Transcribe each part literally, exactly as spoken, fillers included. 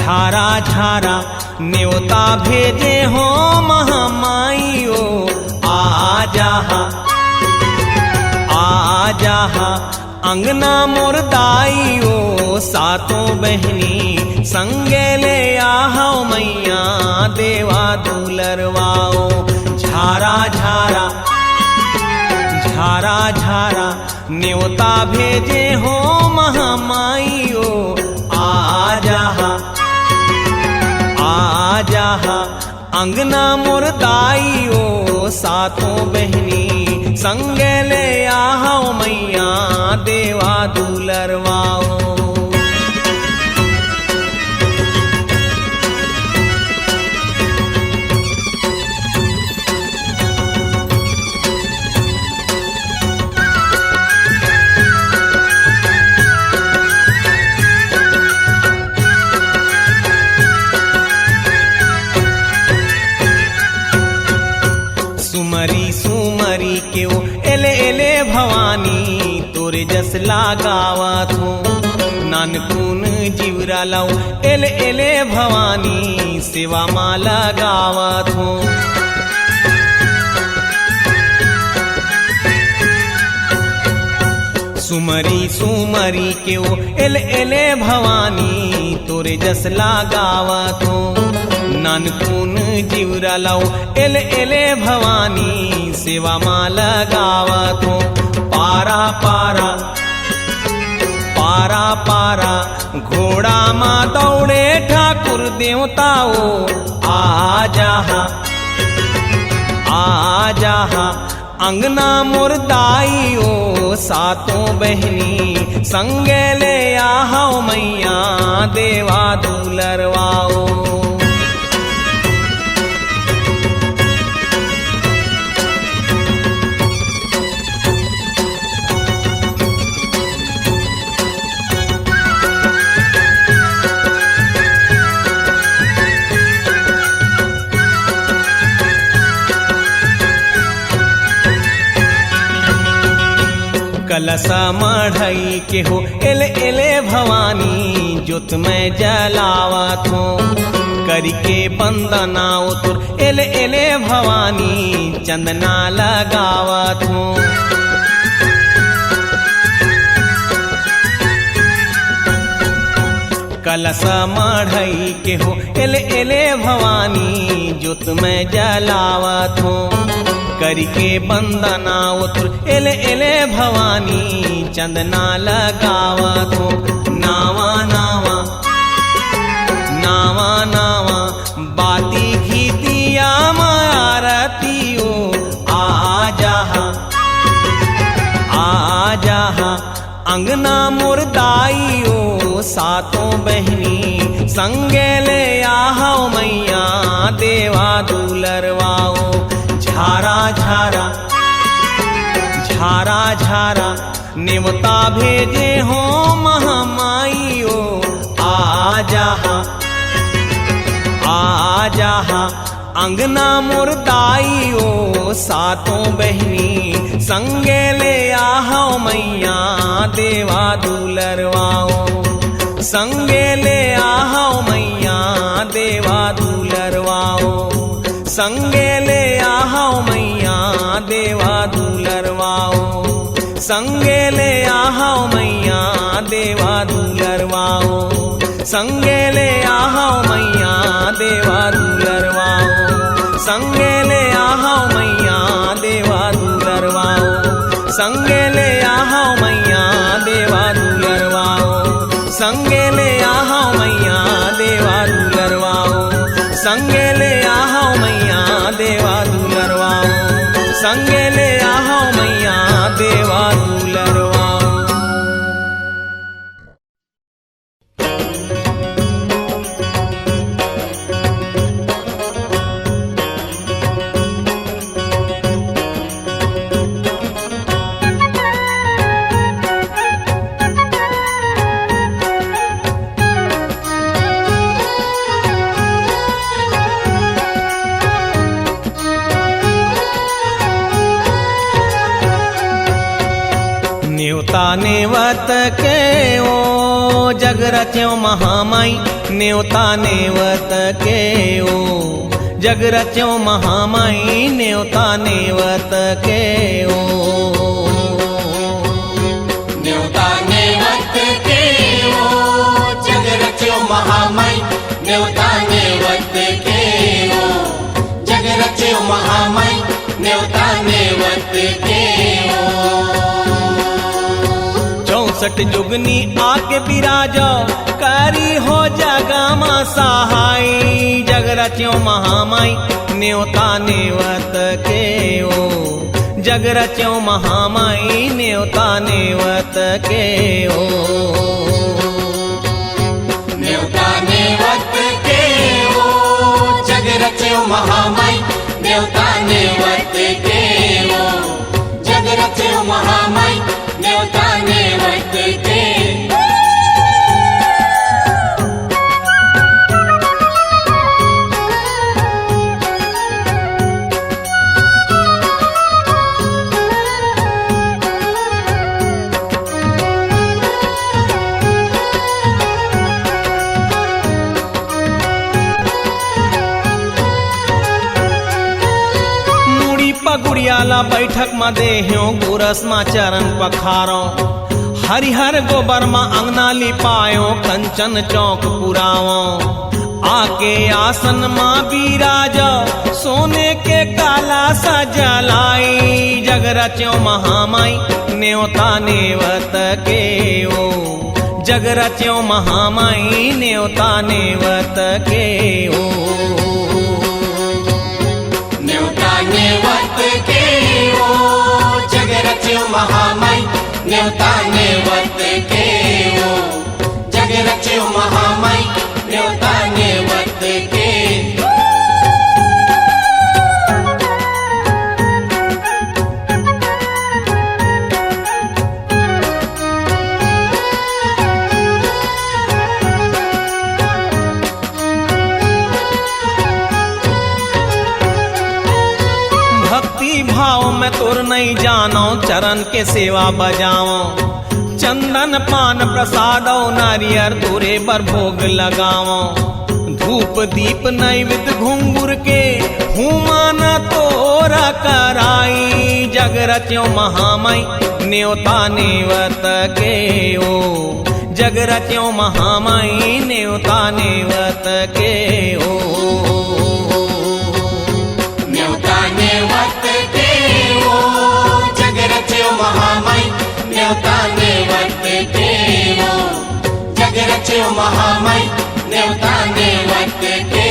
झारा झारा नेवता भेजे हो महामाई ओ, आ जाहा, आ जाहा अंगना मोर दाई ओ, सातों बहिनी संगे ले आहव मैया देवा दुलरवा ओ। झारा झारा, झारा झारा नेवता भेजे हो महामाई ओ, आ जाहा, आ जाहा अंगना मोर दाई ओ, सातों बहिनी संगे ले आहव मैया देवा दुलरवा ओ। सुमरी सुमरी के ओ एले एले भवानी, तोरे जस लगावत हो। नानकुन जीवरा लव एले एले भवानी, सेवा मा लगावत हो। सुमरी सुमरी के ओ एले एले भवानी, तोरे जस लगावत हो। नानकुन जीवरा लव एले एले भवानी, सेवा मा लगावत हो। पारा पारा, पारा पारा घोड़ा मा दौड़े ठाकुर देवता ओ, आ जाहा, आ जाहा अंगना मोर दाई ओ, सातों बहिनी संगे ले आहव मैया देवा दुलरवा ओ। कलसा मढ़ई के हो एले एले भवानी, जोत मैं जलावत हो। करिके बंदना ओ तोर एले एले भवानी, चंदना लगावत हो। कलसा मढ़ई के हो एले एले भवानी, जोत मैं जलावत हो। करिके बंदना ओ तोर एले एले भवानी, चंदना लगावत हो। नावा नावा, नावा नावा बाती घीतिया मा आरती ओ, आ जाहा, आ जाहा अंगना मोर दाई ओ, सातों बहिनी संगे ले आहव मैया देवा दुलरवा ओ। झारा झारा, झारा झारा नेवता भेजे हो महामाई ओ, आ जाहा, आ जाहा अंगना मोर दाई ओ, सातों बहिनी संगे ले आहव मैया देवा दुलरवा ओ। संगे ले आहव मैया देवा दुलरवा ओ। संगे ले आहव मैया देवा दुलरवा ओ। संगे ले आहव मैया देवा दुलरवा ओ। संगे ले आहव मैया देवा दुलरवा ओ। संगे ले आहव मैया देवा दुलरवा ओ। संगे ले आहव मैया देवा दुलरवा ओ। संगे ले आहव मैया देवा दुलरवा ओ। संगे ले आहव मैया देवा दुलरवा ओ। संगे ले आहव मैया देवा दुलरवा ओ। नेवता नेवत के ओ जग रच्यों महामाई नेवता नेवत के ओ, जग रच्यों महामाई नेवता नेवत के ओ। नेवता नेवत के ओ, जग रच्यों महामाई नेवता नेवत के ओ, जग रच्यों महामाई नेवता नेवत के ओ। चौसठ जुगनी आके बिराजो, करी हो जगा मा सहाय। जग रच्यों महामाई नेवता नेवत के ओ, जग रच्यों महामाई नेवता नेवत के ओ। नेवता नेवत के ओ, जग रच्यों महामाई नेवता नेवत के ओ, जग रच्यों महामाई नेवता नेवत के। मुड़ी पगुड़िया ला बैठक म देहेंव, गोरस म चरण पखारंव। हरिहर गोबर म अंगना लिपायंव, कंचन चौक पुरावंव। आके आसन म बिराजो, सोने के कलसा जलाई। जग रच्यों महामाई नेवता नेवत के ओ, जग रच्यों महामाई नेवता नेवत के ओ। नेवता नेवत के ओ, जग रच्यों महामाई नेवता नेवत के ओ, जग रच्यों महामाई नेवता नेवत के। भक्ति भाव में तोर नइ जानंव, चरण के सेवा बजावंव। चंदन पान प्रसाद अउ नारियर तोरे बर भोग लगावंव। धूप दीप नैवेद्य घुंघुर के हुमान तोर कराई। जग रच्यों महामाई नेवता नेवत के ओ, जग रच्यों महामाई नेवता नेवत के ओ। नेवता नेवत के ओ, जग रच्यों महामाई नेवता नेवत के ओ, जग रच्यों महामाई नेवता नेवत के।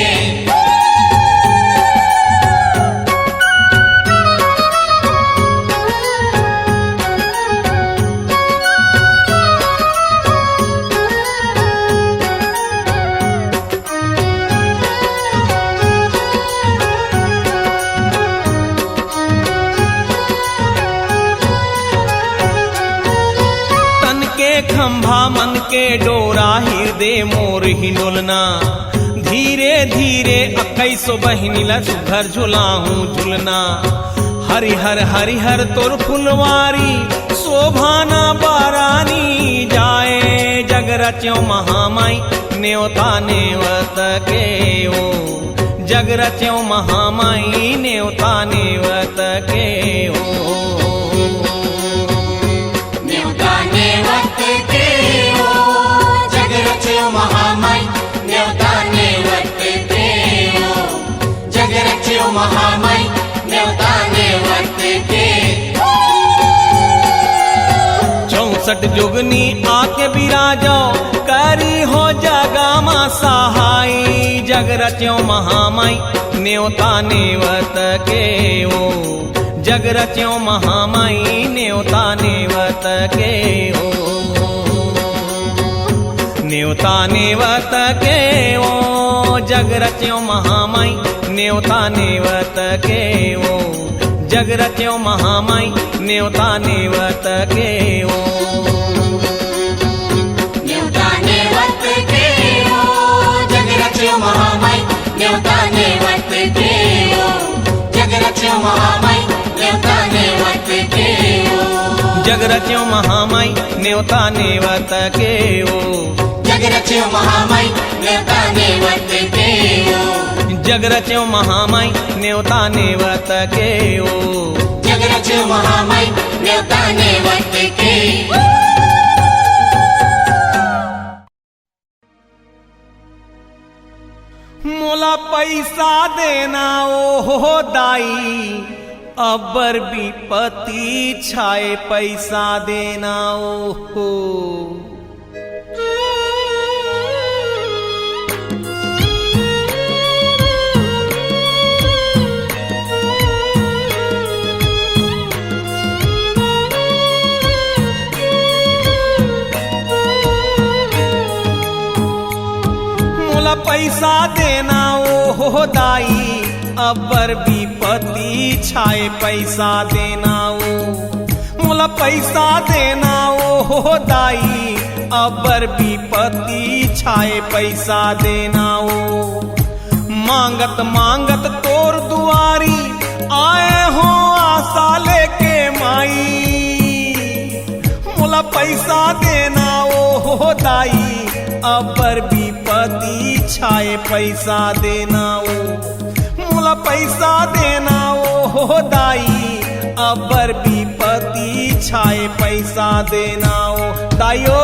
तन के खंभा मन के डोरा, हिरदे मोर हिंडोलना। धीरे धीरे अक्कईसो बहिनी ला सुघर झुलाहूं झुलना। हरिहर हरिहर तोर फुलवारी, शोभाना बारानी जाए। जग रच्यों महामाई नेवता नेवत के ओ, जग रच्यों महामाई नेवता नेवत के ओ। नेवता नेवत के ओ, जग रच्यों महामाई नेवता नेवत के ओ, जग रच्यों महामाई नेवता नेवत के। चौसठ जुगनी आके बिराजो, करी हो जगा मा सहाय। जग रच्यों महामाई नेवता नेवत के ओ, जग रच्यों महामाई नेवता नेवत के ओ। नेवता नेवत के ओ, जग रच्यों महामाई नेवता नेवत के ओ, जग रच्यों महामाई नेवता नेवत के ओ। नेवता नेवत के ओ, जग रच्यों महामाई नेवता नेवत के ओ, जग रच्यों महामाई नेवता नेवत के ओ। जग रच्यो महामाई नेवता नेवत के ओ। जग रच्यो महामाई नेवता नेवत के ओ। जग रच्यो महामाई नेवता नेवत के ओ। जग रच्यो महामाई नेवता नेवत के ओ। मोला पैसा देना ओ हो दाई, अब्बर बिपति छाए पैसा देना ओ हो। मोला पैसा देना ओ हो दाई, अब्बर बिपति छाए पैसा देना ओ। मोला पैसा देना ओ हो दाई, अब्बर बिपति छाए पैसा देना ओ। मांगत मांगत तोर दुआरी आए हो आशा लेके माई। मोला पैसा देना ओ हो दाई, अब्बर बिपति छाए पैसा देना ओ। मोला पैसा देना ओ हो दाई, अब्बर बिपति छाए पैसा देना ओ दाई ओ।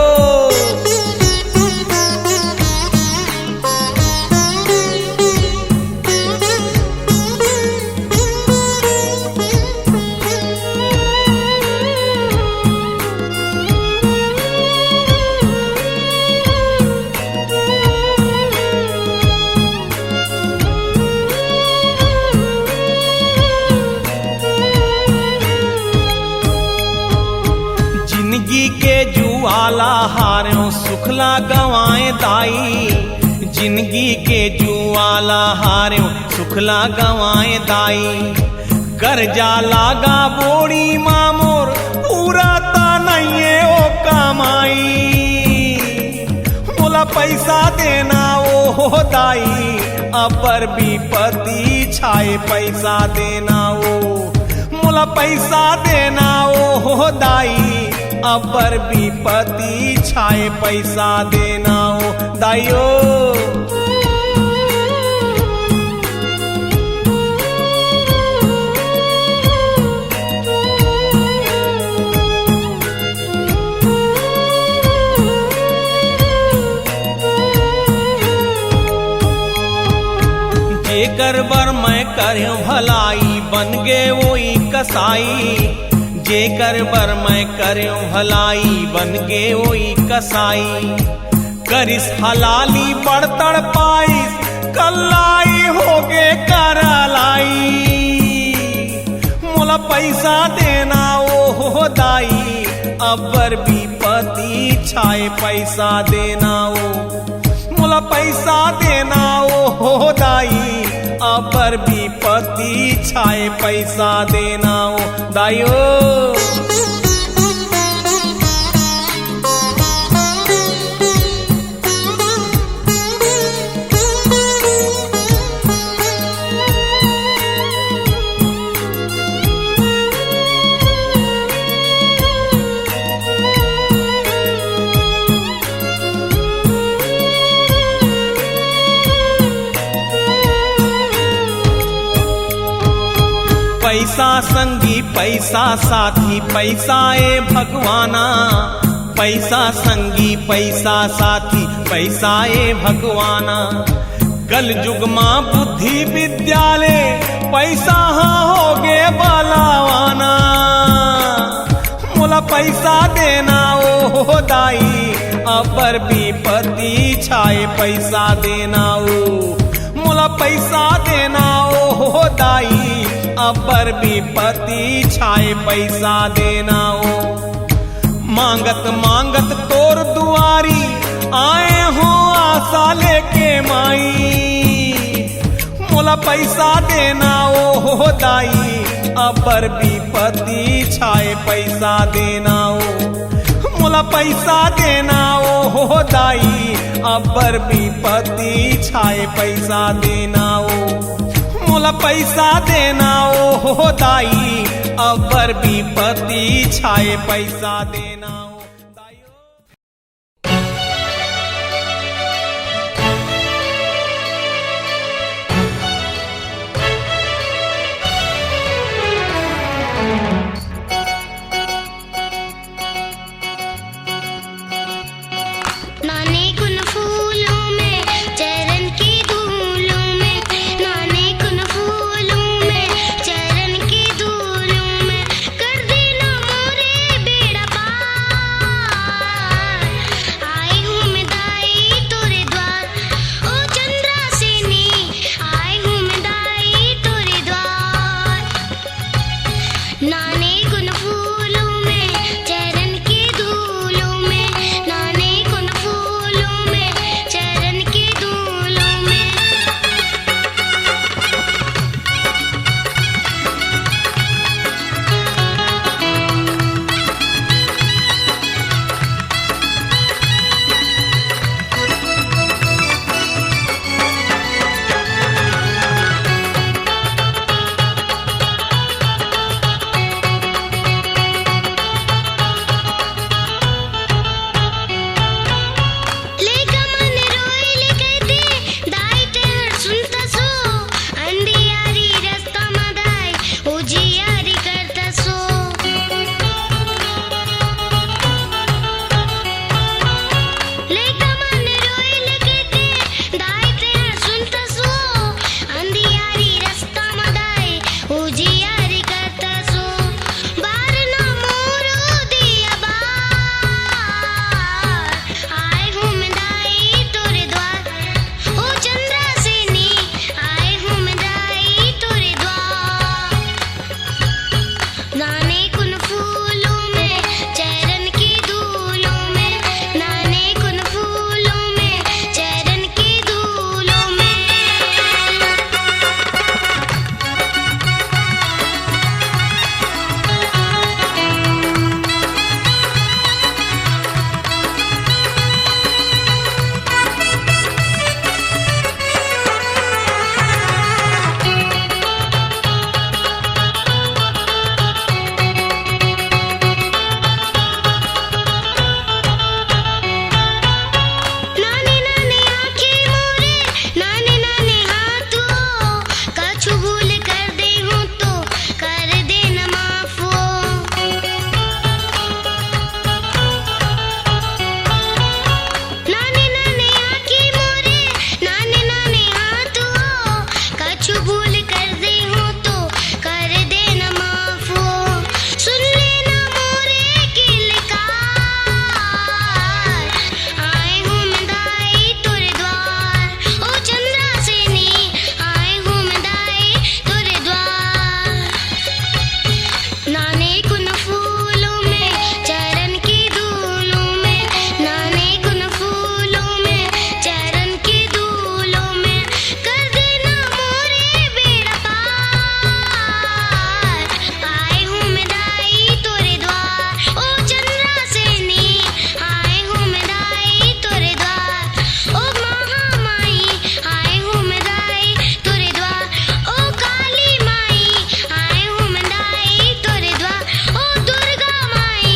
जिनगी के जुआला हार्यों सुखला गंवाए दाई, जिनगी के जुआला हार्यों सुखला गंवाए दाई। करजा लागा बोड़ी मा मोर, पूरा ता नइये ओ कमाई। मोला पैसा देना ओ हो दाई, अब्बर बिपति छाए पैसा देना ओ। मोला पैसा देना ओ हो दाई, अब्बर बिपति छाए पैसा देना ओ दाई ओ। जेकर बर मैं करेंव भलाई, बन गे ओई कसाई। जेकर बर मैं करेंव भलाई, बन गे ओई कसाई। करिस हलाली बड़ तड़पाइस, कल्लाई होगे करलाई। मोला पैसा देना ओ हो दाई, अब्बर बिपति छाए पैसा देना ओ। मोला पैसा देना ओ हो दाई, अब्बर बिपति छाए पैसा देना ओ दाई ओ। पैसा संगी, पैसा साथी, पैसा ए भगवाना। पैसा संगी, पैसा साथी, पैसा ए भगवाना। कलजुग मा बुद्धि विद्या ले, पैसा हा होगे बलवाना। मोला पैसा देना ओ हो दाई, अब्बर बिपति छाए पैसा देना ओ। मोला पैसा देना ओ हो दाई, अब्बर बिपति छाए पैसा देना ओ। मांगत मांगत तोर दुआरी आए हो आशा लेके माई। मोला पैसा देना ओ हो दाई, अब्बर बिपति छाए पैसा देना ओ। मोला पैसा देना ओ हो दाई, अब्बर बिपति छाए पैसा देना ओ। मोला पैसा देना ओ हो दाई, अब्बर विपत्ति छाए, पैसा देना ओ दाई। नाने कुन फूलों में, चरण की धूलों में, नाने कुन फूलों में, चरण की धूलों में, कर देना मोरे बेड़ा पार। आई हूँ मैं दाई तोरे द्वार, ओ चंद्रासेनी, आई हूँ मैं दाई तोरे द्वार। नाने कुन फूलों में, चरण की धूलों में, नाने कुन फूलों में, चरण की धूलों में। लेका मन रोई ले कहते, दाई तेहर सुनता सो, अंधियारी रस्ता मा दाई, उजियारी करता सो। लेका मन रोई ले कहते, दाई तेहर सुनता सो, अंधियारी रस्ता मा दाई, उजियारी करता सो, बार ना मोरो दिया बार। आए हूँ मैं दाई तोरे द्वार, ओ चंद्रासेनी, आए हूँ मैं दाई तोरे द्वार। नाने कुन फूलों में, चरण की धूलों में, नाने कुन फूलों में, चरण की धूलों में। नाने नाने आँखें मोरे, नाने नाने हाथ वो, कछु भूल कर दे हूँ तो कर देना माफ वो। नाने नाने आँखें मोरे, नाने नाने हाथ वो, कछु भूल कर दे हूँ तो कर देना माफ वो। सुन लेना मोरे किलकार, आए हूँ मैं दाई तोरे द्वार, ओ चंद्रासेनी, आए हूँ मैं दाई तोरे द्वार। नाने कुन फूलों में, चरण की धूलों में, नाने कुन फूलों में, चरण की धूलों में, कर देना मोरे बेड़ा पार। आए हूँ मैं दाई तोरे द्वार, ओ चंद्रासेनी, आए हूँ मैं दाई तोरे द्वार, ओ महामाई, आए हूँ मैं दाई तोरे द्वार, ओ काली माई, आए हूँ मैं दाई तोरे द्वार, ओ दुर्गा माई,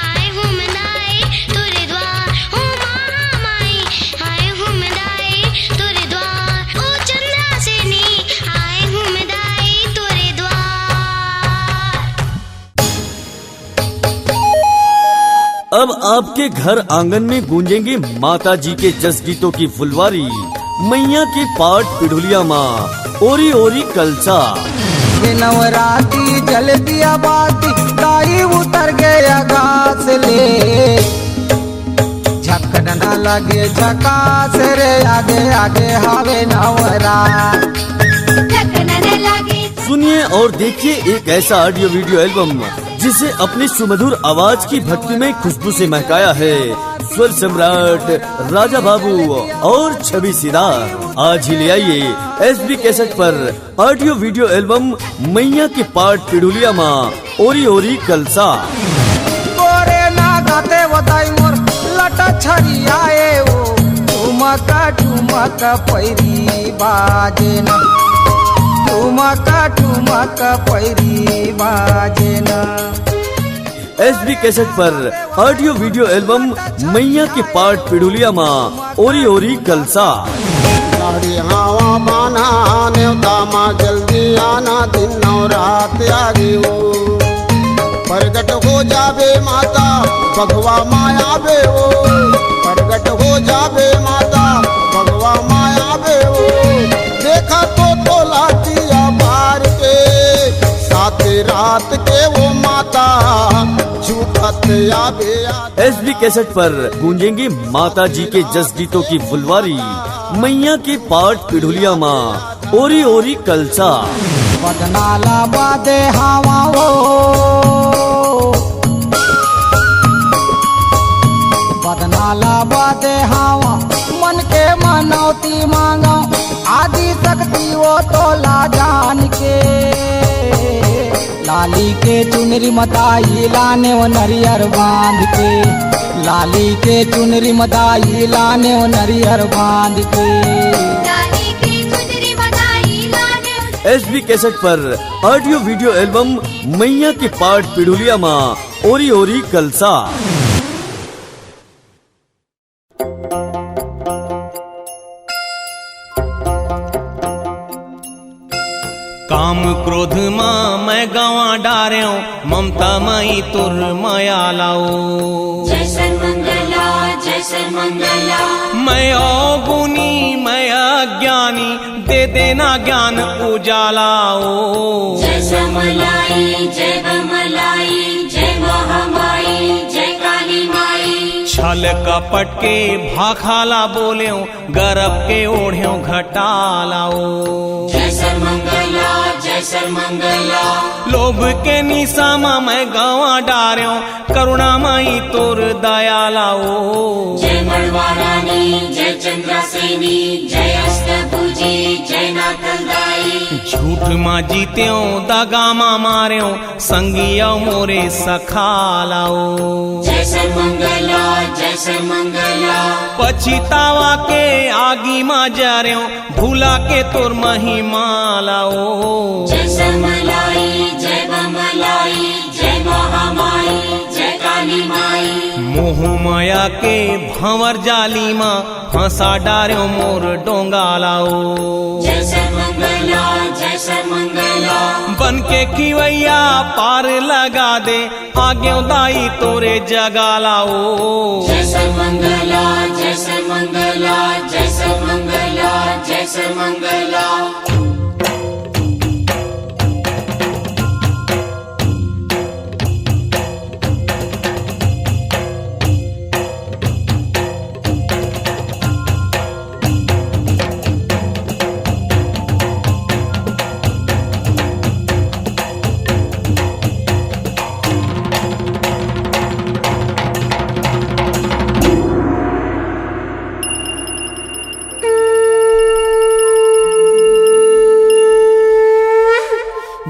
आए हूँ मैं दाई तोरे द्वार, ओ महामाई, आए हूँ मैं दाई तोरे द्वार, ओ चंद्रासेनी, आए हूँ मैं दाई तोरे द्वार। अब आपके घर आंगन में गूंजेंगे माता जी के जस गीतों की फुलवारी। मैया के पाट पिढुलिया माँ, ओरी ओरी कलसा। ये नवराती जलतिया बाती, दाई उतर गया घास ले। झकन न लगे झकास रे, आगे आगे हावे नवरात। झकन न लगे। सुनिए और देखिए एक ऐसा ऑडियो वीडियो एल्बम, जिसे अपनी सुमधुर आवाज की भक्तिमय खुशबू से महकाया है स्वर सम्राट राजा बाबू और छवि सिदार। आज ही ले आइए एसबी कैसेट पर ऑडियो वीडियो एल्बम मैया के पाट पिढुलिया माँ, ओरी ओरी कलसा। तोरे ना गाते वो दाई मोर लटा छरियाए ओ, ठुमका ठुमका पैरी बाजे ना। ठुमका ठुमका पैरी बाजे ना। एसबी कैसेट पर ऑडियो वीडियो एल्बम मैया के पाट पिढ़ुलिया मा ओरी ओरी कलसा। साड़ी हवा बाना नेवता मा जल्दी आना, दिन नौ रात आ गई हो। प्रगट हो जाबे माता, बघवा माया बे हो। प्रगट हो जाबे माता, बघवा माया बे हो। देखा तो तोला दिया बार के, सात रात के वो माता झूठत आबे आ। एसबी कैसेट पर गूंजेंगे माता जी के जस गीतों की फुलवारी। मैया के पाट पिढ़ुलिया मा ओरी ओरी कलसा। बदनाला बादे हवा हो, बदनाला बादे हवा, मन के मनौती मांगो, आदि शक्ति वो तोला जान के। लाली के चुनरी मताई लाने वो नरियर बांध के, लाली के चुनरी मताई लाने वो नरियर बांध के। लाली के चुनरी मताई लाने वो एसबी कैसेट पर ऑडियो वीडियो एल्बम मैया के पाट पिढ़ुलिया मा ओरी ओरी कलसा। काम क्रोध मा मैं गंवा डारेंव, ममता मई तोर मया लाओ। जय सर्वमंगला, जय सर्वमंगला। मैं अवगुणी, मैं अज्ञानी, दे देना ज्ञान उजाला ओ। जय समलाई, जय बमलाई, जय महामाई, जय काली माई। छल कपट के भाखा ला बोलेंव, गरब के ओढ़ेंव घटा ला ओ। जय सर्वमंगला, जय सर्वमंगला। लोभ के निशा मा मैं गंवा डारेंव, करुणा मई तोर दया ला ओ। जय मड़वा रानी, जय चंद्रासेनी, जय अष्टभुजी, जय नाथलदाई। झूठ मा जीतेंव, दगा मा मारेंव, संगी अउ मोरे सखा ला ओ। जय सर्वमंगला, जय सर्वमंगला। पछितावा के आगी मा जरेंव, भुला के तोर महिमा ला ओ। जय समलाई, जय बमलाई, जय महामाई, जय काली माई। मोह माया के भंवर जाली मा फंसा डारेंव मोर डोंगा ला ओ। जय सर्वमंगला, जय सर्वमंगला। बन के खिवैया पार लगा दे, आगेंव दाई तोरे जगा ला ओ। जय सर्वमंगला, जय सर्वमंगला, जय सर्वमंगला, जय सर्वमंगला।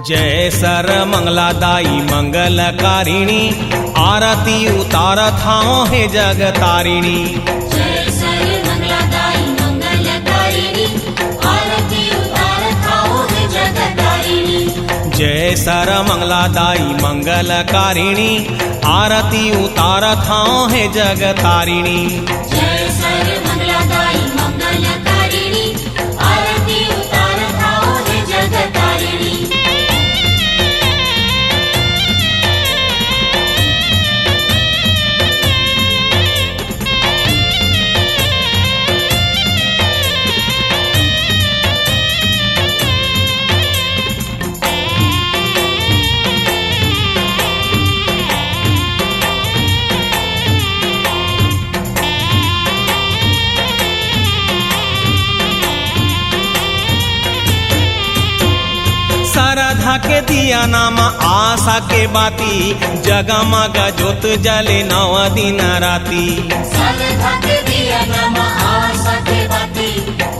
जय सर्वमंगला दाई मंगलकारिणी, आरती उतारत हंव हे जगतारिणी। जय सर्वमंगला दाई मंगलकारिणी, आरती उतारत हंव हे जगतारिणी। जय सर्वमंगला दाई मंगलकारिणी, आरती उतारत हंव हे जगतारिणी। जय सर्वमंगला दाई मंगलकारिणी, आरती उतारत हंव हे जगतारिणी। सरधा के दिया नाम आशा के बाती, जगमग जोत जले नव दिन राती। सरधा के दिया नाम आशा के बाती,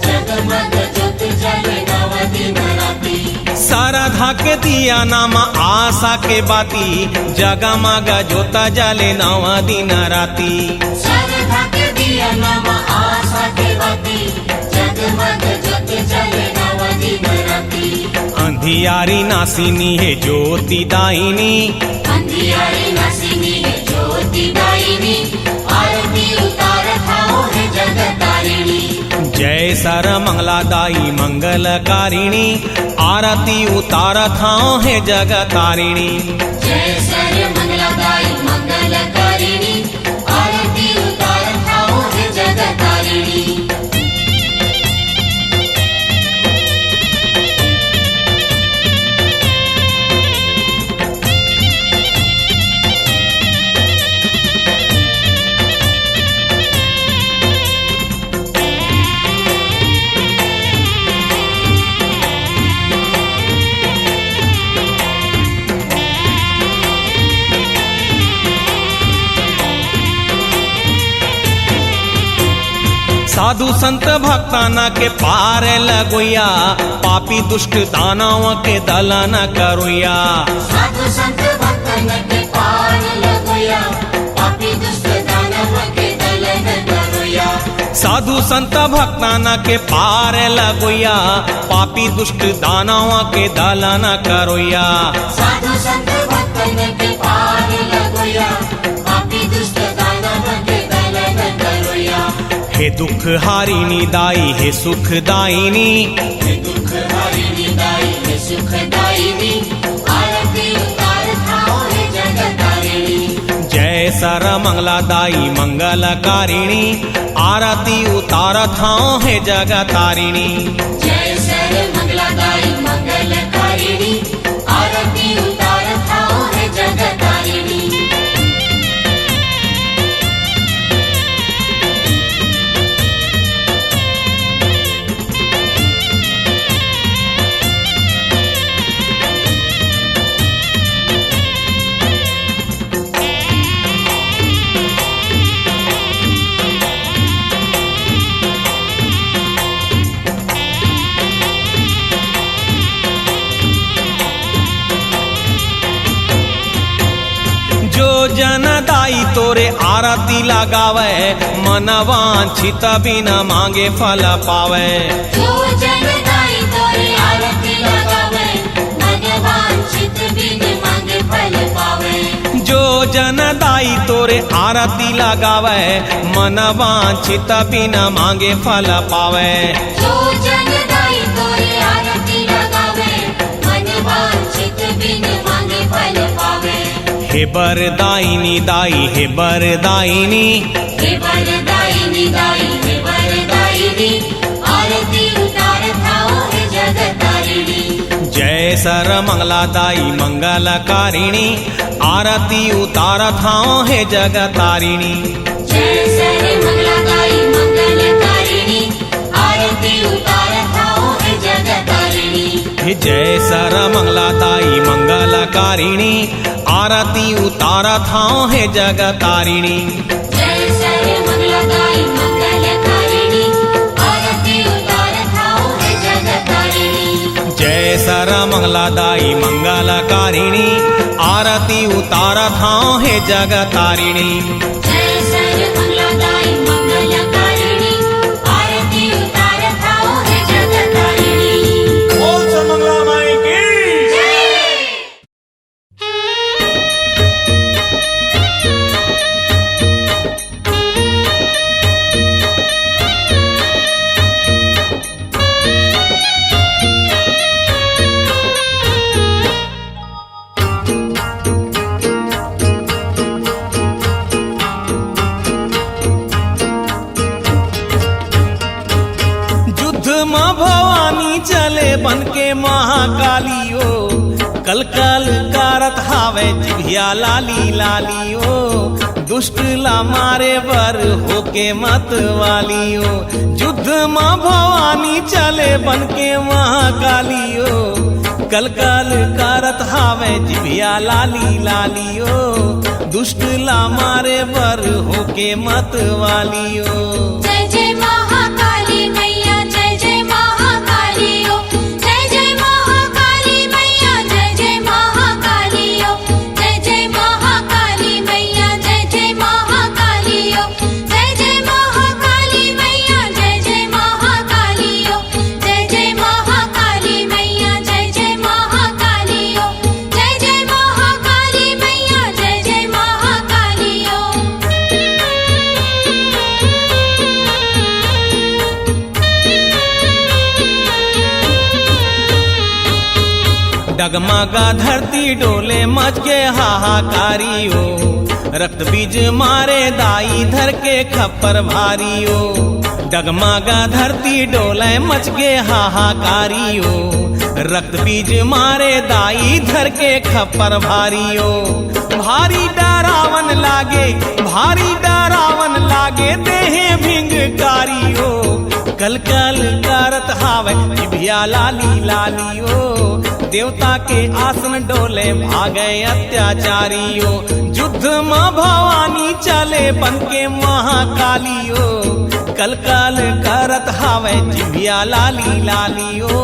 जगमग जोत जले नव दिन राती। सरधा के दिया नाम आशा के बाती, जगमग जोत जले नव दिन राती। सरधा के दिया नाम आशा के बाती, जगमग जोत जले नव दिन राती। अंधियारी नासिनी हे ज्योति दायिनी। अंधियारी नासिनी हे ज्योति दायिनी। आरती उतारत हवं हे जगतारिणी। जय सर्वमंगला दाई मंगलकारिणी। आरती उतारत हवं हे जगतारिणी। जय सर्वमंगलादायी मंगलकारिणी, आरती उतारत हवं हे जगतारिणी। साधु संत भक्ताना के पार लगोइया, पापी दुष्ट दानव के दलन करोइया। साधु संत भक्तन के पार लगोइया, पापी दुष्ट दानव के दलन करोइया। साधु संत भक्तन के पार लगोइया, पापी दुष्ट दानव के दलन करोइया। साधु संत भक्तन के पार लगोइया, पापी दुष्ट दानव के दलन करोइया। हे दुख हारिणी दाई, हे सुख दायिनी। हे दुख हारिणी दाई, हे सुख दायिनी। आरती उतारत हवं हे जगतारिणी। जय सर्वमंगला दाई मंगलकारिणी। आरती उतारत हवं हे जगतारिणी। जय सर्वमंगला दाई मंगलकारिणी। आरती उतारत हवं हे जगतारिणी। जो जन दाई तोरे आरती लगावय, मन वांछित बिन मांगे फल पावय। जो जन दाई तोरे आरती लगावय, मन वांछित बिन मांगे फल पावय। जो जन दाई तोरे आरती लगावय, मन वांछित बिन मांगे फल पावय। जो जन दाई तोरे आरती लगावय, मन वांछित बिन मांगे फल पावय। हे वरदायिनी दाई, हे वरदायिनी। हे वरदायिनी दाई, हे वरदायिनी। आरती उतारत हवं हे जगतारिणी। जय सर्वमंगला दाई मंगलकारिणी। आरती उतारत हवं हे जगतारिणी। जय सर्वमंगला दाई मंगलकारिणी। आरती उतारत हवं हे जगतारिणी। हे जय सर्वमंगला दाई मंगलकारिणी। आरती उतारत हवं हे जगतारिणी। जय सर्वमंगला दाई मंगलकारिणी। आरती उतारत हवं हे जगतारिणी। जय सर्वमंगला दाई मंगलकारिणी। आरती उतारत हवं हे जगतारिणी। जय सर्वमंगला दाई मंगलकारिणी। आरती उतारत हवं हे जगतारिणी। बोल सर्वमंगला माई की। जय। युद्ध म भवानी चले बन के महाकाली ओ, कल कल करत हावय जिभिया लाली लाली ओ, दुष्ट ला मारे बर होके मतवाली ओ। युद्ध म भवानी चले बन के महाकाली ओ, कल कल करत हावय जिभिया लाली लाली ओ, दुष्ट ला मारे बर होके मतवाली ओ। जय जय महाकाली मैया, जय जय महाकाली ओ। जय जय महाकाली मैया, जय जय महाकाली ओ। जय जय महाकाली मैया, जय जय महाकाली ओ। जय जय महाकाली मैया, जय जय महाकाली ओ। जय जय महाकाली मैया, जय जय महा डगमगा धरती डोले मच के हाहाकारी ओ, रक्त बीज मारे दाई धर के खप्पर भारी ओ। डगमगा धरती डोले मच के हाहाकारी ओ, रक्त बीज मारे दाई धर के खप्पर भारी ओ। भारी डरावन लागे, भारी डरावन लागे देहे भिंगकारी ओ। कल कल करत हावय जिभिया लाली लाली ओ। देवता के आसन डोले भागे अत्याचारी ओ। युद्ध म भवानी चले बन के महाकाली ओ। कल कल करत हावय जिभिया लाली लाली ओ।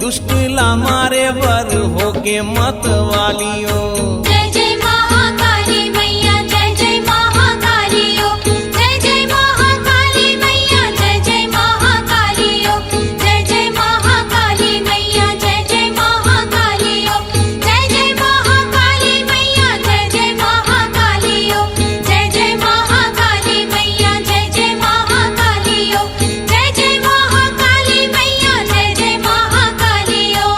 दुष्ट ला मारे बर होके मतवाली ओ। जय जय महाकाली मैया, जय जय महाकाली ओ। जय जय महाकाली मैया, जय जय महाकाली ओ। जय जय महाकाली मैया, जय जय महाकाली ओ। जय जय महाकाली मैया, जय जय महाकाली ओ। जय जय महाकाली मैया, जय जय महाकाली ओ। जय जय महाकाली मैया, जय जय महाकाली ओ।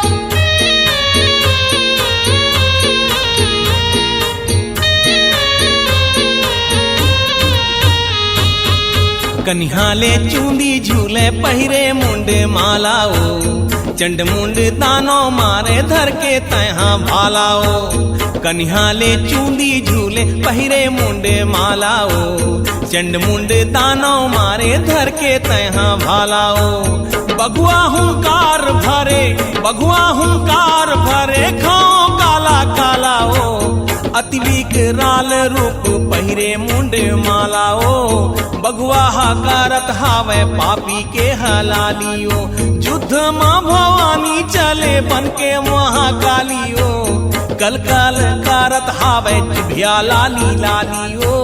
कनिहा ले चूंदी झूले पहिरे मुंड माला ओ, चंड मुंड दानो मारे धर के तैहा भाला ओ। कनिहा ले चूंदी झूले पहिरे मुंड माला ओ, चंड मुंड दानो मारे धर के तैहा भाला ओ। बघुआ हुंकार भरे, बघुआ हुंकार भरे खाओ काला काला ओ। अति विकराल रूप पहिरे मुंड माला ओ। बघुआ हा करत हावय पापी के हलाली ओ। युद्ध म भवानी चले बन के महाकाली ओ। कल कल करत हावय जिभिया लाली लाली ओ।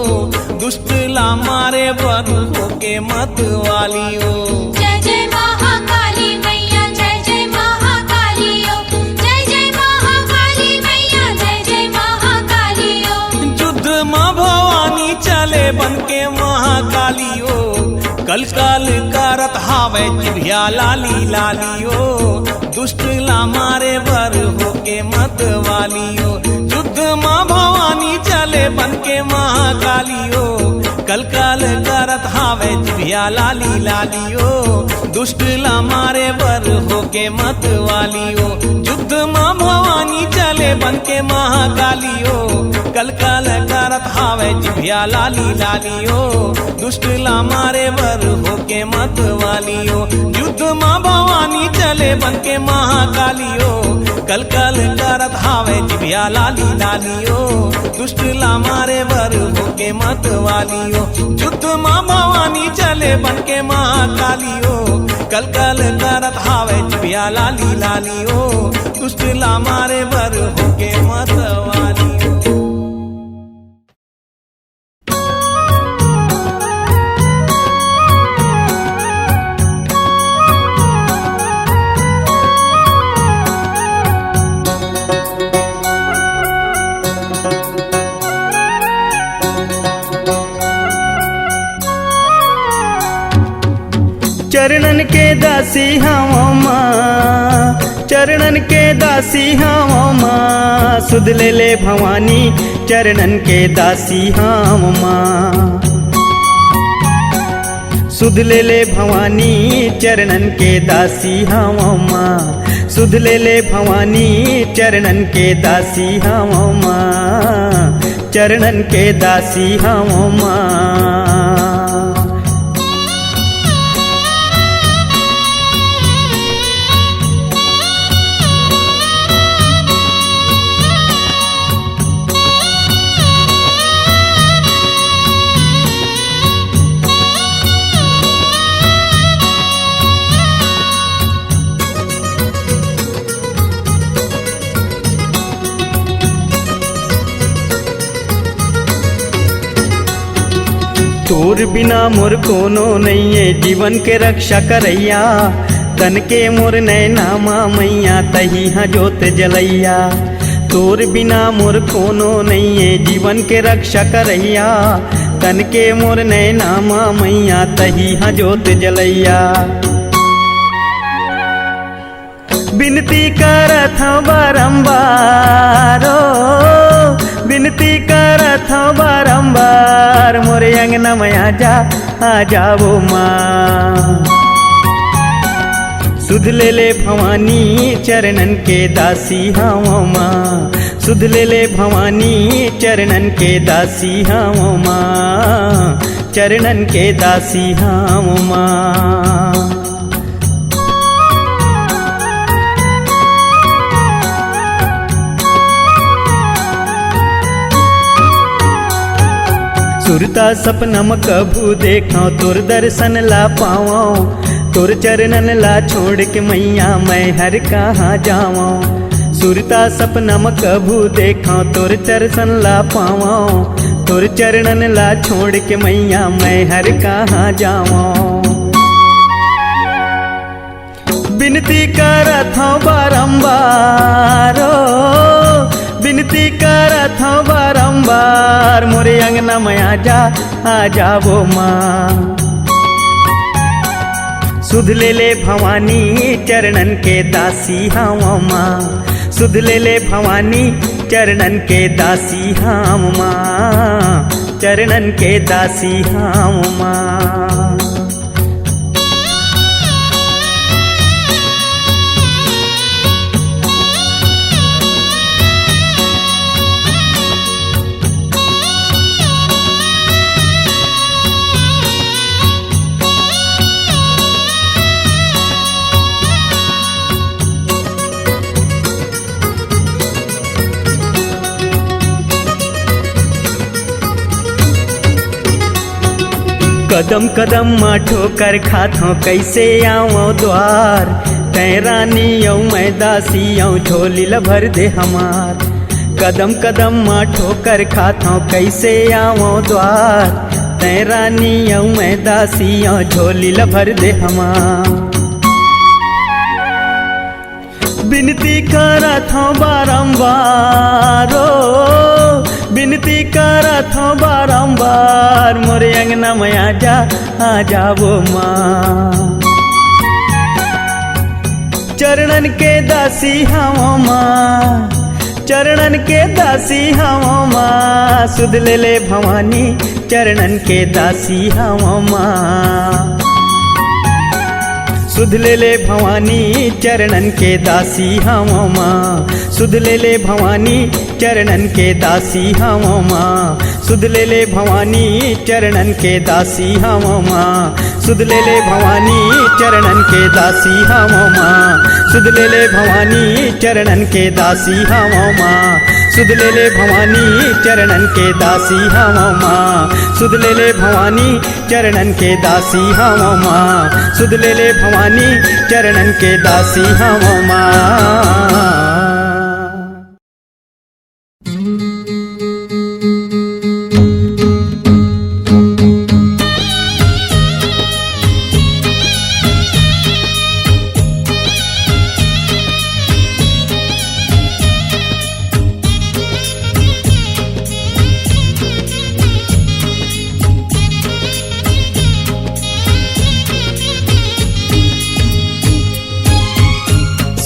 दुष्ट ला मारे बर होके मतवाली ओ। जय जय महाकाली मैया, जय जय महाकाली ओ। जय जय महाकाली मैया, जय जय महाकाली ओ। युद्ध म भवानी चले बन के महाकाली ओ। कल कल करत हावय जिभिया लाली लाली ओ। दुष्ट ला मारे बर होके मतवाली ओ। युद्ध म भवानी चले बन के महाकाली ओ। कल कल करत हावय जिभिया लाली लाली ओ। दुष्ट ला मारे बर होके मतवाली ओ। युद्ध म भवानी चले बन के महाकाली ओ। कल कल करत हावय जिभिया लाली लाली ओ। दुष्ट ला मारे बर होके मतवाली ओ। युद्ध म भवानी चले बन के महाकाली ओ। कल कल करत हावय जिभिया लाली लाली ओ। दुष्ट ला मारे बर होके मतवाली ओ। युद्ध म भवानी चले बन के महाकाली ओ। कल कल करत हावय जिभिया लाली लाली ओ। दुष्ट ला मारे बर होके मतवाली ओ। चरणन के दासी हवं माँ, चरणन के दासी हवं माँ, सुध ले ले भवानी, चरणन के दासी हवं माँ। सुध ले ले भवानी, चरणन के दासी हवं माँ, सुध ले ले भवानी, चरणन के दासी हवं माँ, चरणन के दासी हवं माँ। तोर बिना मोर कोनो नइये, जीवन के रक्षा करइया। तन के मोर नैना मा मैया, तही ह जोत जलैया। तोर बिना मोर कोनो नइये, जीवन के रक्षा करइया। तन के मोर नैना मा मैया, तही ह जोत जलैया। बिनती करत हंव बारंबार ओ, बिनती करत हंव बारंबार, मोर अंगना म आजा, आजा ओ माँ। सुध ले ले भवानी, चरणन के दासी हंव माँ। सुध ले ले भवानी, चरणन के दासी हंव माँ। चरणन के दासी हंव माँ। सुरता सपना म कभू देखंव, तोर दर्शन ला पावंव। तोर चरणन ला छोड़ के मैया, मैं हर कहाँ जावंव। सुरता सपना म कभू देखंव, तोर दर्शन ला पावंव। तोर चरणन ला छोड़ के मैया, मैं हर कहाँ जावंव। बिनती करत हंव बारंबार ओ, बिनती करत हंव बारंबार, मोरे अंगना म आजा, आजा ओ माँ। सुध ले ले भवानी, चरणन के दासी हंव माँ। सुध ले ले भवानी, चरणन के दासी हंव माँ। चरणन के दासी हंव माँ। कदम कदम मा ठोकर खाथंव, कइसे आवंव द्वार। तैं रानी अउ मैं दासी अउ, झोली ल भर दे हमार। कदम कदम मा ठोकर खाथंव, कइसे आवंव द्वार। तैं रानी अउ मैं दासी अउ, झोली ल भर दे हमार। बिनती करत हंव बारंबार ओ, बिनती करत हंव बारंबार, मोरे अंगना म आजा, आजा ओ माँ। चरणन के दासी हंव माँ, चरणन के दासी हंव माँ, सुध ले ले भवानी, चरणन के दासी हंव माँ। सुध ले ले भवानी, चरणन के दासी हंव माँ। सुध ले ले भवानी, चरणन के दासी हंव माँ। सुध ले ले भवानी, चरणन के दासी हंव माँ। सुध ले ले भवानी, चरणन के दासी हंव माँ। सुध ले ले भवानी, चरणन के दासी हंव माँ। सुध ले ले भवानी, चरणन के दासी हंव माँ। सुध ले ले भवानी, चरणन के दासी हंव माँ। सुध ले ले भवानी, चरणन के दासी हंव माँ।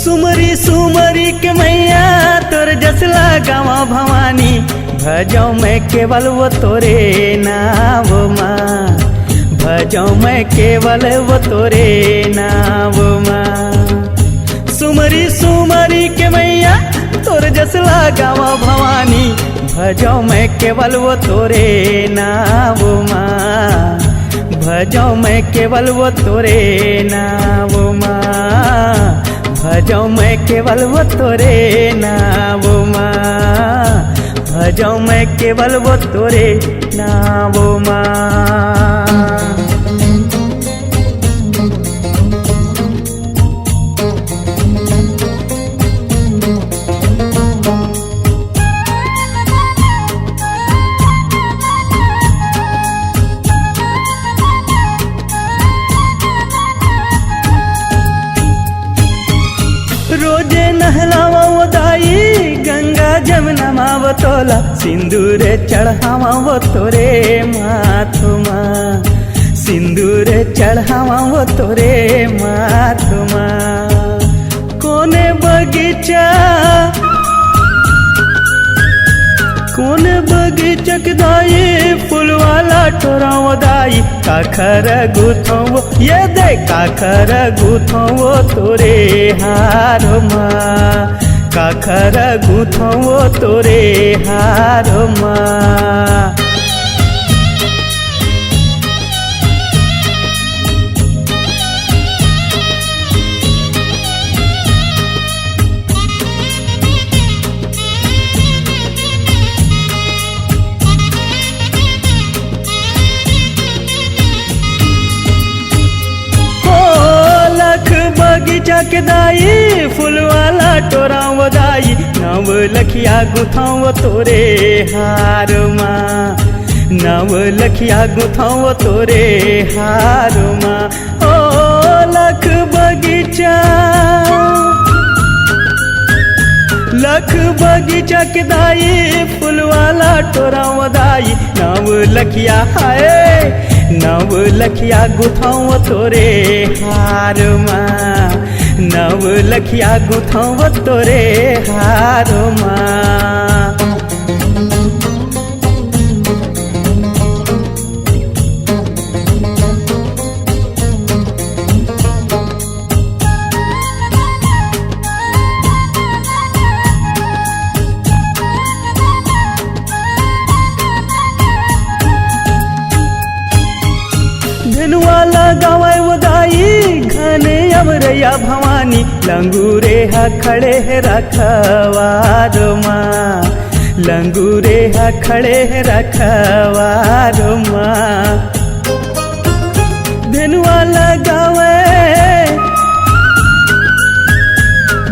सुमरी सुमरी के मैया तोर जस ला गावंव भवानी, भजंव मैं केवल ओ तोरे नाव माँ, भजंव मैं केवल ओ तोरे नाव माँ। सुमरी सुमरी के मैया तोर जस ला गावंव भवानी, भजंव मैं केवल ओ तोरे नाव माँ, भजंव मैं केवल ओ तोरे नाव माँ, भजंव मैं केवल ओ तोरे नाव माँ, भजंव मैं केवल ओ तोरे नाव माँ। रोजे नहलावंव ओ दाई, गंगा जमुना मा ओ तोला, सिंदूर चढ़ावंव ओ तोरे माथ मा, सिंदूर चढ़ावंव ओ तोरे माथ मा। कोने तोराओ दाई, काखर गुथों वो, ये दे काखर गुथों वो तोरे हार मा, काखर गुथों वो तोरे हार मा। हो लख बगीचा के दाई, फूल वाला टोरा वो दाई, नव लखिया गुथाओ तोरे हार मा, नव लखिया गुथाओ तोरे हार मा। ओ लख बगीचा, लख बगीचा के दाई, फूल वाला टोरा वो दाई, नव लखिया हाय, नव लखिया गुथाओ तोरे हार मा, नव लखिया गुथाओ तोरे हार मा। धनुआ लगावय वो दाई, घने अमरैया भवानी, लंगूरे ह खड़े हे रखवार मा, लंगूरे ह खड़े हे रखवार मा। धनुआ लगावय,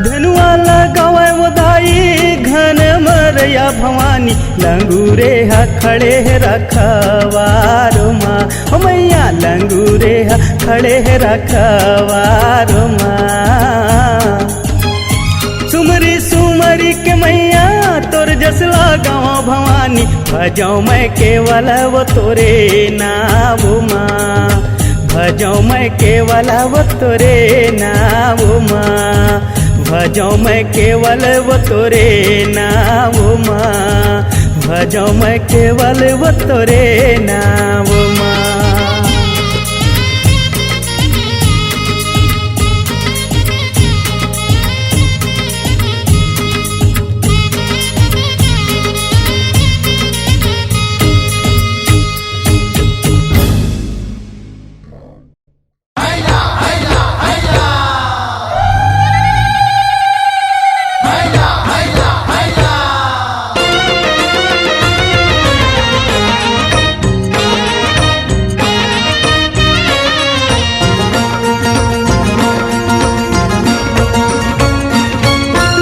धनुआ लगावय वो दाई, घन अमरैया भवानी, लंगूरे ह खड़े हे रखवार मा, ओ मैया लंगूरे ह खड़े हे रखवार मा। सुमरी सुमरी के मैया तोर जस लगावं भवानी, भजौं मैं केवल वो तोरे नाव मा, भजौं मैं केवल वो तोरे नाव मा, भजौं मैं केवल वो तोरे नाव मा, भजौं मैं केवल वो तोरे नाव मा।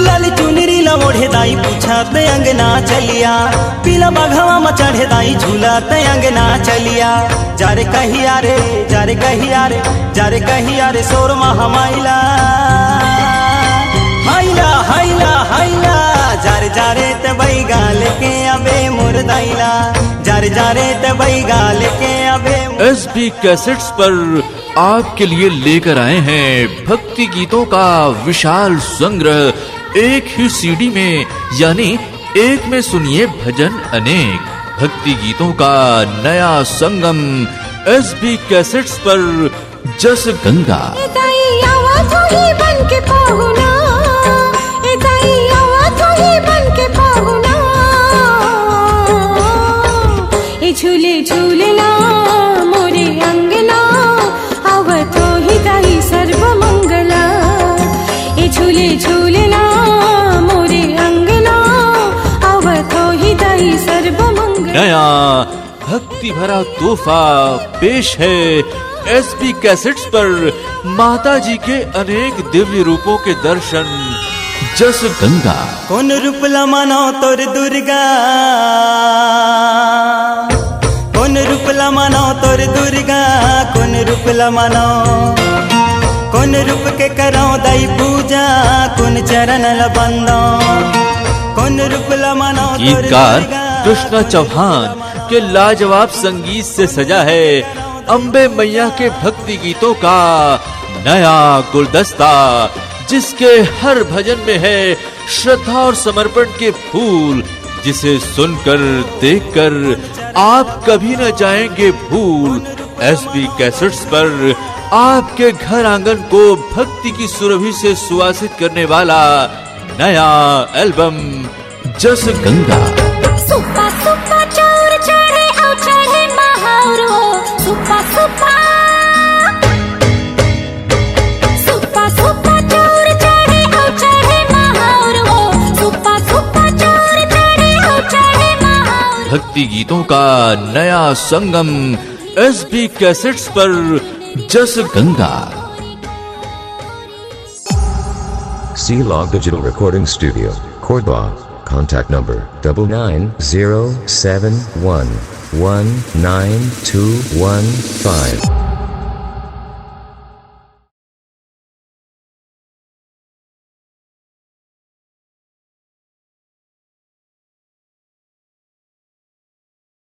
लाल चुनरी ला ओढ़े दाई पूछत अंगना चलिया, पीला बघवा म चढ़े दाई झूलत अंगना चलिया। जा रे कहिया रे, जा रे कहिया रे, जा रे कहिया रे सोर महामाइला। हाइला, हाइला, हाइला, जा रे, जा रे ते बैगा लेके अबे मोर दाइला। जा रे, जा रे ते बैगा लेके अबे मोर एसबी कैसेट्स पर आपके लिए लेकर आए हैं भक्ति गीतों का विशाल संग्रह, एक ही सीडी में, यानी एक में सुनिए भजन अनेक। भक्ति गीतों का नया संगम एसबी कैसेट्स पर। जस गंगा। ए दाई आवा तू ही बन के पाहुना, ए दाई आवा तू ही बन के पाहुना। ए झूले झूलना मोरे अंगना, आवा तू ही दाई सर्व मंगला। ए झूले झूलना मोरे अंगना, आवा तू ही दाई सर्व मंगला। नया भक्ति भरा तोहफा पेश है एसबी कैसेट्स पर माता जी के अनेक दिव्य रूपों के दर्शन। जस गंगा। कोन रूप ला मानो तोर दुर्गा, कोन रूप ला मानो तोर दुर्गा, कोन रूप ला मानो, कोन रूप के करो दाई पूजा, कोन चरण ला बंदो, कोन रूप ला मानो तोर गीतकार दुर्गा, कृष्णा चौहान के लाजवाब संगीत से सजा है अम्बे मैया के भक्ति गीतों का नया गुलदस्ता, जिसके हर भजन में है श्रद्धा और समर्पण के फूल जिसे सुनकर, देखकर आप कभी न जाएंगे भूल। एसबी कैसेट्स पर आपके घर आंगन को भक्ति की सुरभि से सुवासित करने वाला नया एल्बम जस गंगा। सुप्पा सुप्पा चाउर चढ़े अउ चढ़े महाउर हो। सुप्पा सुप्पा सुप्पा सुप्पा चाउर चढ़े अउ चढ़े महाउर हो। सुप्पा सुप्पा चाउर चढ़े अउ चढ़े महाउर। भक्ति गीतों का नया संगम एसबी कैसेट्स पर जस Ganga. C Log Digital Recording Studio, Cordoba. Contact number double nine zero seven one one nine two one five.